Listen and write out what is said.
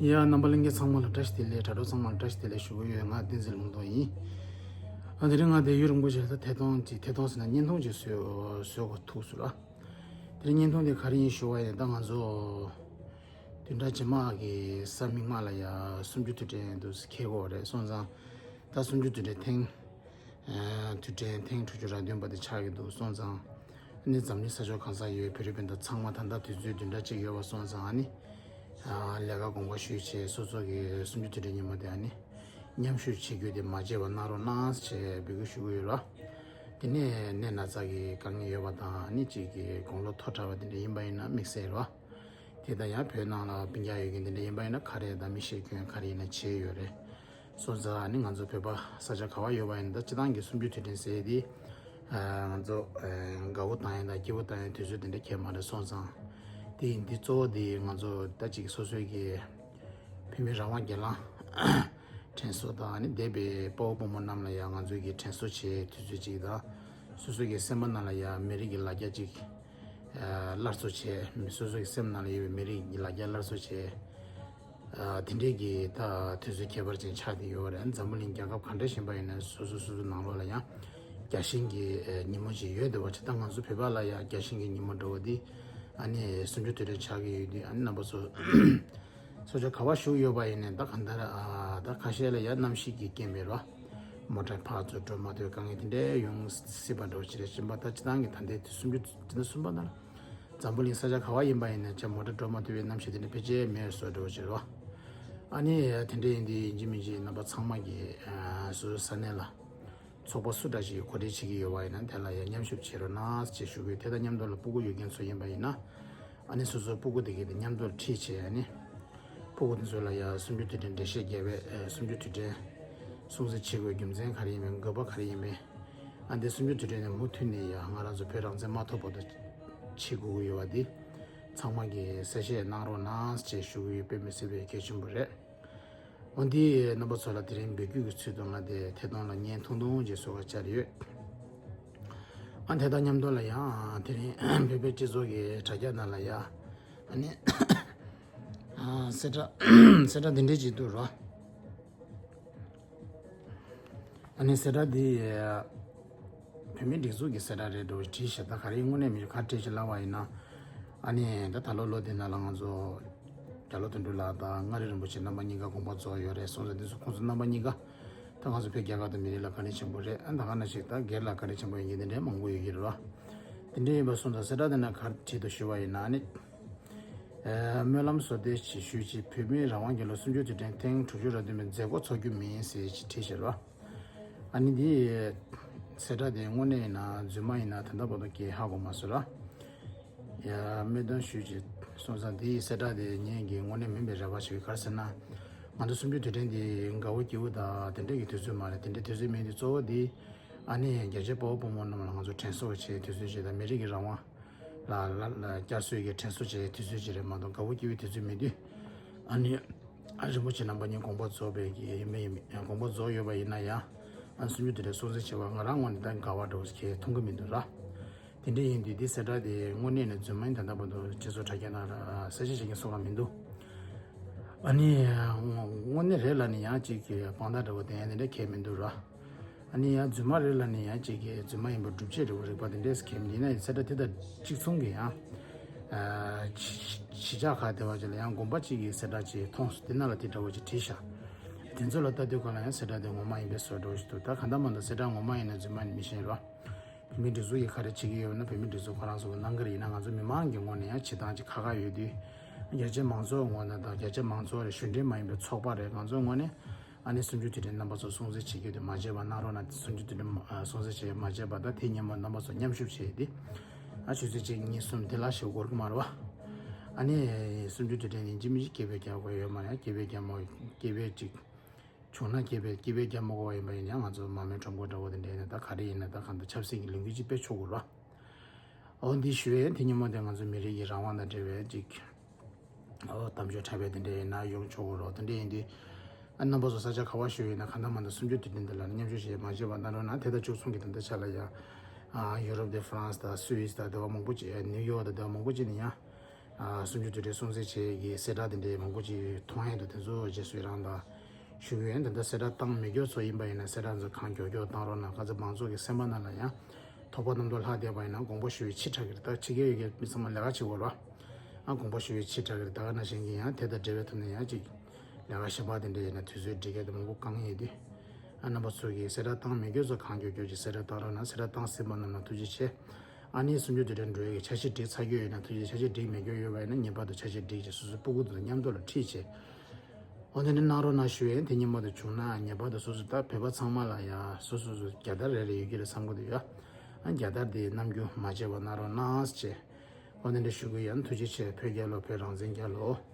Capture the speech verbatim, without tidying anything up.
ཡ། རྣམ་པ་ལྷན་རྒྱས་ཚང་མ་ལ་བཀྲ་ཤིས་བདེ་ལེགས། དྲ་གྲོགས་ཚང་མ་ལ་བཀྲ་ཤིས་བདེ་ལེགས་ཞུ་གི་ཡོད། ང་བསྟན་འཛིན་ལུང་རྟོགས་ཡིན། ཨ། དེ་རིང་ང་དེ་ཡུན་རིང་པོ་ཞིག་ལ་ཐད་གཏོང་ཅིག་ཐད་གཏོང་ཟེར་ན་བརྙན་ཐུང་ཅིག་བཟོས་བཟོས་དགོས་ཐུག་སོང་ར། དེ་རིང་བརྙན་ཐུང་དེ་ག་རེ་ཡིན་ཞུ་བ་ཡིན་ན། ད་ང་ཚོ་བདུན་ཕྲག་རྗེས་མ་གི་གཟའ་མིག་དམར་ལ་ཡ་གསུམ་བཅུ་དུས་དྲན་དུ་འཁེལ་དགོས་རེད་སོང་ཙང་། ད་གསུམ་བཅུ་དུས་དྲན་ཐེངས་ཨ། དུས་དྲན་ཐེངས་དྲུག་ཅུ་རེ་བདུན་པ་དེ་ཆགས་ཀྱི་འདུག་སོང་ཙང་། ཨ་ནི་འཛམ་གླིང་ས་ཕྱོགས་གང་སར་ཡོད་བོད་རིགས་སྤུན་ཟླ་ཚང་མ་ད་ལྟ་དུས་ཚོད་བདུན་ཕྲག་གཅིག་ཡོད་པ་སོང་ཙང་། ཨ་ནི་ཨ། ལས་ཀ་གོང་འཕེལ་ཞུས་བྱས་སོ་སོ་གི་གསུམ་བཅུ་དུས་དྲན་ཉིན་མོ་དེ་ཨ་ནི་མཉམ་ཞུགས་བྱེད་རྒྱུ་དེ་མ་བརྗེད་པ་གནང་རོགས་གནང་ཞེས་འབོད་སྐུལ་ཞུ་གི་ཡོད་ར། དེ་ནས་ནད་ན་ཚ་གི་དཀའ་ངལ་ཡོད་པ་དང་། ཨ་ནི་གཅིག་གི་དགུང་ལོ་མཐོ་དྲགས་པ་དེ་འདྲ་ཡིན་པ་ཡིན་ན་དམིགས་བསལ་ར། དེ་དང་ཡང་བོད་ནང་ལ་སྤུན་ཀྱག་ཡོད་མཁན་དེ་འདྲ་ཡིན་པ་ཡིན་ན་ག་རེ་ད་མི་ཤེས་མཁན་ག་རེ་ཡིན་ན་བྱས་ཡོད་རེད། སོང་ཙང་ཨ་ནི་ང་ཚོ་བོད་པ་ས་ཆ་ག་བ་ཡོད་པ་ཡིན་ན། ད་སྤྱི་བཏང་གི་གསུམ་བཅུ་དུས་དྲན་ཟེར་དེ་ཨ། ང་ཚོ་ཨ། དགའ་བོ་བཏང་ཡ་དང་སྐྱིད་པོ་བཏང་ཡ་དུས་ཚོད་དེ་འདྲ་གང་ཡང་མ་རེད་སོང་ཙང་། དེ་ཡིན་དུས་གཙོ་བོ་དེ་ང་ཚོ་ད་ཅིག་སོ་སོའི་གི་བོད་མི་རང་དབང་སྒེར་ལངས་དྲན་གསོ་དང་། ཨ་ནི་འདས་པའི་དཔའ་བོ་དཔའ་མོ་རྣམས་ལ་ཡང་ང་ཚོའི་གི་དྲན་གསོ་བྱེད་དུས་ཚོད་ཅིག་དང་། སོ་སོའི་གི་སེམས་པ་ནང་ལ་ཡང་མི་རིགས་ཀྱི་ལ་རྒྱ་ཅིག་ཨ། སླར་གསོ་བྱས། སོ་སོའི་གི་སེམས་ནང་ལ་ཡོད་པའི་མི་རིགས་ཀྱི་ལ་རྒྱ་སླར་གསོ་བྱས། ཨ། དེ་འདྲའི་གི་ད་དུས་ཚོད་ཁྱད་པར་ཅན་ཆགས་བསྡད་ཡོད་རེད། འཛམ་བུ་གླིང་རྒྱལ་ཁབ་ག་འདྲ་ཞིག་ཡིན་པ་ཡིན་ན་སོ་སོ་སོ་སོ་ནང་ལོགས་ལ་ཡང་རྒྱལ་ཞེན་གྱི་ཨ། ཉིན་མོ་ཅིག་ཡོད་བསྡད་པ་ཅིག་ད་ང་ཚོ་བོད་པ་ལ་ཡང་རྒྱལ་ཞེན་གྱི་ཉིན་མོ་འདྲ་བོ་འདི་ཨ་ནི་གསུམ་བཅུ་དུས་དྲན་ཆགས་ཀྱི་ཡོད་དུས། ཨ་ནི་རྣམ་པ་ཚོ་ས་ཆ་ག་བ་བཞུགས་ཡོད་པ་ཡིན་ནའི་ད་གང་ལྟར་ཨ། ད་ཁ་ཤས་ལ་ཡང་གནམ་གཤིས་ཀྱི་རྐྱེན་པས་ར། མོ་ཊ་ཕར་ཚུར་འགྲོ་མ་ཐུབ་པའི་དཀའ་ངལ་དེ་འདྲ་ཡོང་སྲིད་པ་འདྲ་བོ་ཅིག་རེད། སྤྱིར་བཏང་ད་སྤྱིར་བཏང་གི་ད་ལྟའི་དུས་སུམ་ཅུ་དེ་འདྲ་གསུམ་པ་ན་འཛམ་བུ་གླིང་ས་ཆ་ག་བ་ཡིན་པ་ཡིན་ནའི་ཅིག་མོ་ཊ་འགྲོ་མ་ཐུབ་པའི་གནམ་གཤིས་དེ་འདྲ་ཕལ་ཆེར་མེད་བཟོ་འདྲ་བོ་ཅིག་རེད་བ། ཨ་ནི་དེ་འདྲ་ཡིན་དུས་ཡིན་གཅིག་མིན་གཅིག་རྣམ་པ་ཚང་མ་གིས་ཨ། སོ་སོའི་ས་གནས་ལ་ཚོགས་པ་སུ་འདྲ་ཞིག་གོ་སྒྲིག་བྱེད་ཀྱི་ཡོད་པ་ཡིན་ན་དེ་ལ་ཡང་མཉམ་ཞུགས་བྱེད་རོགས་གནང་ཞེས་ཞུ་གི་ཡོད། དེ་དང་མཉམ་དུ་ལ་སྤུ་གུ་ཡོད་མཁན་ཚོ་ཡིན་པ་ཡིན་ན། ཨ་ནི་སོ་སོའི་སྤུ་གུ་དེ་གའི་དེ་མཉམ་དུ་ཁྲིད་བྱས། ཨ་ནི་སྤུ་གུ་དེ་ཚོ་ལ་ཡང་གསུམ་བཅུ་དུས་དྲན་འགྲེལ་བཤད་རྒྱབ་པའི་ཨ། གསུམ་བཅུ་དུས་དྲན་སྲུང་བརྩི་བྱེད་དགོས་རྒྱུ་མཚན་ག་རེ་ཡིན་མིན། དགོས་པ་ག་རེ་ཡིན་མིན། ཨ། འདི་གསུམ་བཅུ་དུས་དྲན་ནས་མུ་མཐུད་ནས་ཡང་ང་རང་ཚོ་བོད་རང་བཙན་མ་ཐོབ་བར་དུ་བྱེད་དགོས་ཀྱི་ཡོད་པ་འདི་ཚང་མ་གིས་གསལ་བཤད་གནང་རོགས་གནང་ཞེས་ཞུ་གི་ཡོད། དཔེ་མི་སྲིད་པའི་གལ་ཆེན་པོ་རེད། འོ་འདི་རྣམ་པ་ཚོ་ལ་དེ་རིང་འབོད་སྐུལ་གྱི་ཚུལ་དུ་ང་དེ་ཐད་གཏོང་ལ་བརྙན་ཐུང་ཐུང་ཅིག་བཟོ་བར་བཅར་ཡོད། ཨ། དེ་དང་མཉམ་དུ་ལ་ཡང་དེ་རིང་བོད་པའི་སྤྱི་ཚོགས་ཀྱི་དྲ་རྒྱ་ནང་ལ་ཡང་ཨ་ནི་ཨ། གསལ་བསྒྲགས་གསལ་བསྒྲགས་འདི་འདྲས་ཅིག་འདུག་རོ། ཨ་ནི་གསལ་བསྒྲགས་འདི་བོད་མིའི་སྒྲིག་འཛུགས་ཀྱི་གསལ་བསྒྲགས་རེད་འགྲོ་བྲིས་ཤག་ད་ག་རེ་དངོས་གནས་མི་ག་བྲིས་ཤག་ལབ་པ་ཡིན་ན། ཨ་ནི་ད་ད་ལོ་ལོ་འདི་ནང་ལ་ང་ཚོ་རྒྱ་ལོ་དོན་གྲུབ་ལགས་དང་མངའ་རིས་རིན་པོ་ཆེ་རྣམ་པ་གཉིས་ཀ་དགོངས་པ་རྫོགས་ཡོད་རེད་སོང་ཙང་། འདི་ཚོ་ཁོང་ཚོ་རྣམ་པ་གཉིས་ཀ་ད་ང་ཚོ་བོད་རྒྱལ་ཁབ་དང་མི་རིགས་ལ་བཀའ་དྲིན་ཆེན་པོ་རེད། ཨ། ད་ག་ནང་བཞིན་ད་སྒེར་ལ་བཀའ་དྲིན་ཆེན་པོ་ཡིན་གྱི་དེ་འདྲའི་མང་པོ་ཡོད་ཀྱི་རེད་བ། དེ་འདྲའི་ཡིན་པ་སོང་ཙང་གསལ་བསྒྲགས་འདི་ནང་ག་རེ་བྲིས་འདུག་ཞུ་བ་ཡིན་ན། ཨ་ནི་ཨ། སྨོན་ལམ་གསོལ་འདེབས་ཞེས་ཞུས་ཀྱི་བོད་མིའི་རང་དབང་རྒྱལ་ལོ་གསུམ་བཅུ་དུས་དྲན་ཐེངས་དྲུག་ཅུ་རེ་བདུན་པའི་མཛད་སྒོ་འཚོགས་རྒྱུ་མིན་ཟེར་ཞིག་བྲིས་ཤག་ར། ཨ་ནི་འདི་གསལ་བསྒྲགས་དེ་དངོས་གནས་ཡིན་ན་རྫུན་མ་ཡིན་ན་ད་ལྟ་བར་དུ་གང་ཧ་གོ་མ་སོང་ར། ཡ། སྨོན་འདུན་ཞུས་ཀྱི་སོང་ཙང་འདིའི་གསལ་བསྒྲགས་དེ་ངས་ཀྱི་དངོས་གནས་མིན་པའི་རེ་བ་ཞིག་ག་རེ་ཟེར་ན། ང་ཚོ་གསུམ་བཅུ་དུས་དྲན་འདི་དགའ་བོ་སྐྱིད་པོ་དང་དེ་འདྲས་ཀྱི་དུས་ཚོད་མ་རེད། དེ་འདྲས་དུས་ཚོད་མིན་དུས་གཙོ་བོ་འདི་ཨ་ནི་རྒྱལ་གཅེས་དཔའ་བོ་དཔའ་མོ་རྣམས་ལ་ང་ཚོ་དྲན་གསོ་བྱེད་དུས་ཚོད་ཅིག་དང་། མི་རིགས་ཀྱི་རང་དབང་ལ་ལ་ལ་བསྐྱར་གསོའི་གི་དྲན་གསོ་བྱེད་དུས་ཚོད་ཅིག་རེད་མ་གཏོགས། དགའ་བོ་སྐྱིད་པོའི་དུས་ཚོད་མིན་དུས། ཨ་ནི་ཨ། རིན་པོ་ཆེ་རྣམ་པ་གཉིས་དགོངས་པ་རྫོགས་པའི་གི་ཡིན་མིན་ཡིན་མིན། དགོངས་པ་རྫོགས་ཡོད་པ་ཡིན་ན་ཡང་། ཨ། གསུམ་བཅུ་དུས་དྲན་སྲུང་བརྩི་བྱེད་པ་ང་རང་ངོས་ནས་ད་དགའ་བ་འདྲ་བོ་ཞིག་མཐོང་གི་མི་འདུག་ར། དེ་འདྲས་ཡིན་དུས་འདི་གསལ་བསྒྲགས་དེ་དངོས་གནས་ནས་རྫུན་མ་ཡིན། ད་ལྟ་བར་དུ་སྤྱི་ཚོགས་དྲ་རྒྱ་ནང་ལ་གསལ་བཤད་བྱེད་མཁན་སུ་གང་མི་འདུག་ཨ་ནི་དངོས་གནས་རེད་ལབ་ནས་ཡང་གཅིག་གི་དཔང་རྟགས་འདྲ་བོ་ལྡན་ཡ་དེ་འདྲ་གང་ཡང་མི་འདུག་ར། ཨ་ནི་ཡང་རྫུན་མ་རེད་ལབ་ནས་ཡང་གཅིག་གི་རྫུན་མ་ཡིན་པ་སྒྲུབ་བྱེད་འདྲ་བོ་རིག་པ་དེ་འདྲས་གང་ཡང་མི་འདུག་ཡིན་ན་ཡང་གསལ་བསྒྲགས་དེ་དང་གཅིག་མཚུངས་ཀྱི་ཡང་ཨ། གཞིས་ཆགས་ཁག་དེ་བ་ཅིག་ལ་ཡང་དགོན་པ་གཅིག་གི་གསལ་བསྒྲགས་ཅིག་མཐོང་སོང་། དེ་ནང་ལ་དེ་འདྲ་བོ་ཅིག་བྲིས་ཤག་དེ་ཚོ་ལ་ལྟ་དུས་གང་ལ་ཡང་གསལ་བསྒྲགས་དེ་ངོ་མ་ཡིན་པའི་བཟོ་འདྲ་བོ་ཞིག་འདུག་ད་གང་ལྟར་མ་ལྟར་གསལ་བསྒྲགས་ངོ་མ་ཡིན་ན་རྫུན་མ་ཡིན་མི་ཤེས་རོ། བོད་མིའི་སྒྲིག་འཛུགས་ཀྱིས་ག་རེ་བྱེད་ཀྱི་ཡོད་ན། བོད་མིའི་སྒྲིག་འཛུགས་ཁོ་རང་ཚོ་གིས་གནང་གི་རེད། ཡིན་ན་ང་ཚོ་མི་མང་གི་ངོས་ནས་ཡང་བྱེད་སྟངས་ཅིག་ཁག་ཁག་ཡོད་དུས། རྒྱ་ཆེ་མང་ཚོགས་ངོས་ནས་དང་། རྒྱ་ཆེ་མང་ཚོགས་རེད། གཞུང་འབྲེལ་མ་ཡིན་པའི་ཚོགས་པ་རེད། ང་ཚོའི་ངོས་ནས་ཨ་ནི་གསུམ་བཅུ་དུས་དྲན་རྣམ་པ་ཚོ་སྲུང་བརྩི་བྱེད་རྒྱུ་དེ་མ་བརྗེད་པ་གནང་རོགས་གནང་། གསུམ་བཅུ་དུས་དྲན་མ་ཨ་སྲུང་བརྩི་བྱེད་མ་བརྗེད་པ་དང་། དེ་ཉིན་མོ་རྣམ་པ་ཚོ་མཉམ་ཞུགས་བྱས་ཏེ། ཨ་ཆུ་ཚོད་གཅིག་གཉིས་གསུམ་དེ་ལ་ཞིག་འགོར་གི་མ་རེད་བ། ཨ་ནི་གསུམ་བཅུ་དུས་དྲན་ཡིན་གཅིག་མིན་གཅིག་སྐད་འབོད་རྒྱག་དགོས་ཡོད་མ་རེད། སྐད་འབོད་རྒྱག་མ། སྐད་འབོད་ཅིག་བྱུང་ན་སྐད་འབོད། སྐད་འབོད་རྒྱག་མ་དགོས་པ་ཡིན་པ་ཡིན་ཡང་ང་ཚོ་མར་མེ་ཁྲོམ་སྐོར་འདྲ་བོ་དེ་འདྲ་ཡིན་ན། ད་ག་རེ་ཡིན་ན་ད་གང་ལྟར་ཆབ་སྲིད་ཀྱི་ལས་འགུལ་ཅིག་སྤེལ་ཆོག་གི་རེད་བ། འོ་འདི་ཞུ་ཡས། དེ་ཉིན་མོ་དེ་ང་ཚོ་མི་རིགས་ཀྱི་རང་དབང་དང་འབྲེལ་བའི་ཅིག་འོ་གཏམ་བརྗོད་འཁྲབ་པའི་དེ་འདྲ་ཡིན་ན་ཡོང་ཆོག་གི་རེད། དེ་འདྲ་ཡིན་དུས་ཨ་རྣམ་པ་ཚོ་ས་ཆ་ག་བ་བཞུགས་ཡིན་ན་གང་ལྟར་མ་ལྟར་གསུམ་བཅུ་དུས་དྲན་འདི་ལ་མཉམ་ཞུགས་བྱེད་མ་བརྗེད་པ་གནང་རོགས་གནང་། དེ་དང་གཅིག་མཚུངས་ཀྱི་ད་ལྟའི་ཆ་ལ་ཡང་ཨ་ཡུ་རོབ་དང་ཧྥ་རན་སི་དང་སུད་སི་དང་སྡེ་བ་མང་པོ་ཅིག་ཨ་ནིའུ་ཡོག་དང་སྡེ་བ་མང་པོ་ཅིག་ནས་ཡང་ ཨ་གསུམ་བཅུ་དུས་དྲན་སྲུང་བརྩི་བྱེད་ཀྱི་གསལ་བསྒྲགས་དེ་འདྲའི་མང་པོ་ཅིག་མཐོང་ཡས་འདུག་དེ་ཚོ་རྗེས་སུ་ཡི་རང་དང་ཞུ་གི་ཡོད། དེ་འདྲ་གསལ་བསྒྲགས་བཏང་མེད་མཁན་ཚོ་ཡིན་པ་ཡིན་ན་གསལ་བསྒྲགས་ཚོ་གང་མགྱོགས་མགྱོགས་བཏང་རོགས་གནང་། ཁ་ཚ་མང་ཚོགས་ཀྱི་སེམས་པ་ནང་ལ་ཡང་དོགས་པ་རྣམ་རྟོག་ལྷག་བསྡད་པ་ཡིན་ན་དགོངས་པ་ཞུ་བའི་ཕྱིར་དྲག་གི་རེད། ད་ཕྱི་རྒྱལ་ཡོད་མཁན་མི་ཚང་མ་ལས་ཀ་བྱེད་དགོས་རེད་བ། ཨ་དགོངས་པ་ཞུ་བའི་ཕྱིར་དྲག་གི་རེད། ད་ག་ནང་བཞིན་གྱི་ཡང་དེ་དང་འབྲེལ་བའི་ཐོག་ནས་ཡང་ཅིག་ལས་ཀ་གཞན་པ་དེ་འདྲ་ཡིན་ན་དུས་ཚོད་སྒྲིག་གི་དེ་མང་པོ་བསྐང་ཡས་དུས། ཨ་རྣམ་པ་ཚོ་གིས་གསལ་བསྒྲགས་བཏང་མེད་མཁན་ཚོ་གང་མགྱོགས་མགྱོགས་ཀྱིས་གསལ་བསྒྲགས་བཏང་རོགས་གནང་། གསལ་བསྒྲགས་བཏང་ཟིན་པ་རྣམས་ལ་ཐུགས་རྗེ་ཆེ། ཨ་ནི་གསུམ་བཅུ་དུས་དྲན་འགྲོ་ཡས་ཀྱི་འཆར་གཞི་སྒྲིག་ཚར་རྒྱུ་ཡོད་ན་ཐུགས་རྗེ་ཆེ། འཆར་གཞི་སྒྲིག་མེད་མཁན་ཡོད་པ་ཡིན་ན་ངེས་པར་དུ་འཆར་གཞི་སྒྲིག་བྱས་སོ་སོའི་སྤུ་གུ་དང་མཉམ་དུ་ལ་ཁྲིད་བྱས། འོ་དེ་འདྲ་གནང་རོགས་གནང་ཞུ་ཡས། དེ་ཉིན་མ་དུ་བྱུང་ན་ངེས་པར་དུ་སོ་སོ་ད་བོད་པ་ཚང་མ་ལ་ཡ་སོ་སོ་སོ་རྒྱལ་དར་རེ་རེ་ཡོད་ཀྱི་རེད་བསམ་གི་འདུག་ཡ། ཨ་རྒྱལ་དར་དེ་ནམ་རྒྱུན་མ་བརྗེད་པ་གནང་རོགས་གནང་ཟེར་བྱས། འོ་དེ་འདྲ་ཞུ་གི་ཡིན། ཐུགས་རྗེ་ཆེ། བོད་རྒྱལ་ལོ། བོད་རང་བཙན་རྒྱལ་ལོ།